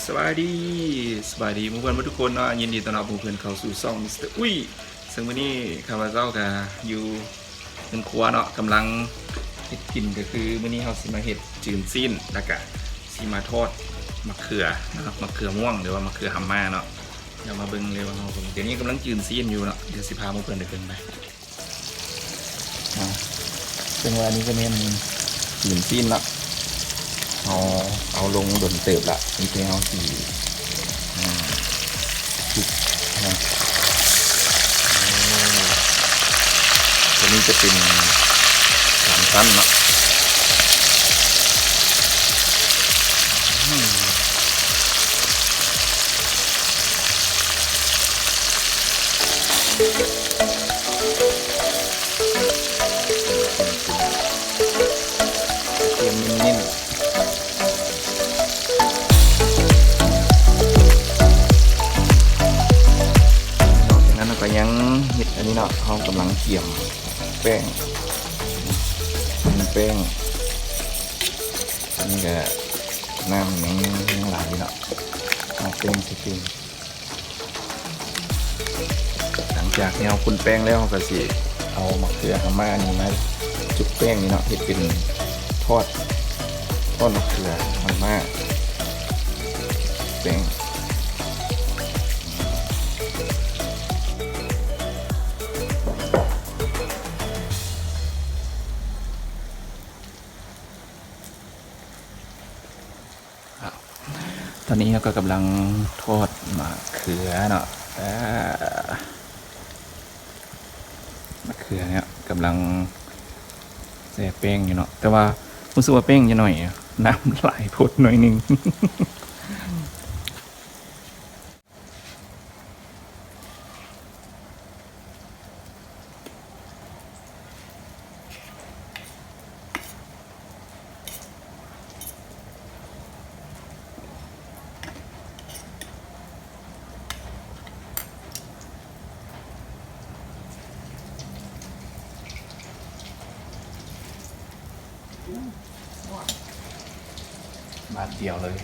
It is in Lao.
ສະບາຍດີ ສະບາຍດີໝູ່ເພື່ອນເບິດທຸກຄົນເນາະ, ຍິນດີຕ້ອນຮັບໝູ່ເພື່ອນເຂົ້າສູ່ຊ່ອງມິສເຕີອຸ້ຍ. ເຊິ່ງມື້ນີ້ຂ້າພະເຈົ້າກະຢູ່ເຮືອນຄົວເນາະ, ກຳລັງເຮັດກິນ ກະຄືມື້ນີ້ເຮົາຊິມາເຮັດຈືນຊີ້ນ ແລ້ວກະຊິມາທອດໝາກເຂືອເນາະ, ໝາກເຂືອມ່ວງ ຫຼືວ່າໝາກເຂືອຫຳມ້າເນາະ. ດຽວມາເບິ່ງເລີຍວ່າເຮົາ ດຽວນີ້ກຳລັງຈືນຊີ້ນຢູ່ເນາະ, ດຽວຊິພາໝູ່ເພື່ອນໄປເບິ່ງໄປ. ອ່າ ເຊິ່ງວ່າອັນນີ້ກະແມ່ນຈືນຊີ້ນເນາະ, ເຮົາເອົາລົງດົນເຕີບລະ, ມີແຕ່ເຮົາຊິ ອ່າ ຈຸກເນາະ. ໂອ້ ຕົວນີ້ຈະເປັນສາມຊັ້ນເນາະ. ອືມ ກະທຽມເນັ້ນໆ. ນອກຈາກນັ້ນເຮົາກະຍັງເຮັດອັນນີ້ເນາະ, ເຮົາກຳລັງກຽມແປ້ງ ແປ້ງ. ອັນນີ້ກະນ້ຳຍັງ ຍັງຫຼາຍຢູ່ເນາະ, ເອົາແປ້ງໃສ່ຕື່ມ. ຫຼັງຈາກທີ່ເຮົາຄົນແປ້ງແລ້ວ ເຮົາກະຊິເອົາໝາກເຂືອຫຳມ້ານີ້ມາຈຸກແປ້ງນີ້ເນາະ, ເຮັດເປັນທອດ ທອດໝາກເຂືອຫຳມ້າແປ້ງ. ຕອນນີ້ເຮົາກະກຳລັງທອດໝາກເຂືອເນາະ. ອາ ໝາກເຂືອເນຍກຳລັງແຊ່ແປ້ງຢູ່ເນາະ, ແຕ່ວ່າຮູ້ສຶກວ່າແປ້ງຈະໜ້ອຍ ນ້ຳຫຼາຍໂພດໜ້ອຍໜຶ່ງ. ບາດດຽວເລີຍ.